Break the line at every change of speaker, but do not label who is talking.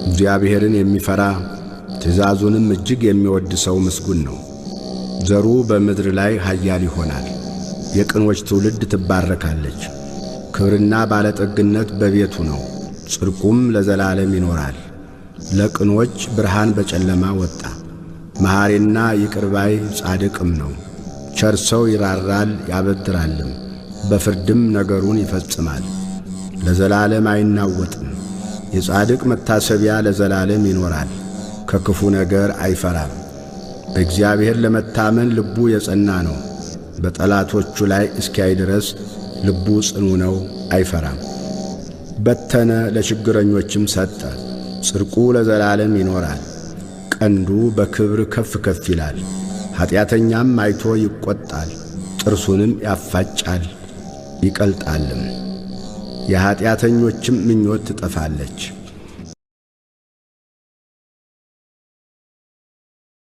እግዚአብሔርን የሚፈራ ትእዛዙንም እጅግ የሚወድ ሰው ምስጉን ነው። ዘሩ በምድር ላይ ኃያል ይሆናል። የቅኖች ትውልድ ትባረካለች። ክብርና ባለጠግነት በቤቱ ነው፣ ጽድቁም ለዘላለም ይኖራል። ለቅኖች ብርሃን በጨለማ ወጣ። መሐሪና ይቅር ባይ ጻድቅም ነው። ቸር ሰው ይራራል ያበድራልም፣ በፍርድም ነገሩን ይፈጽማል። ለዘላለም አይናወጥም። የጻድቅ መታሰቢያ ለዘላለም ይኖራል። ከክፉ ነገር አይፈራም። በእግዚአብሔር ለመታመን ልቡ የጸና ነው። በጠላቶቹ ላይ እስኪያይ ድረስ ልቡ ጽኑ ነው፣ አይፈራም። በተነ፣ ለችግረኞችም ሰጠ። ጽድቁ ለዘላለም ይኖራል። ቀንዱ በክብር ከፍ ከፍ ይላል። ኀጢአተኛም አይቶ ይቈጣል፣ ጥርሱንም ያፋጫል ይቀልጣልም። የኀጢአተኞችም ምኞት ትጠፋለች።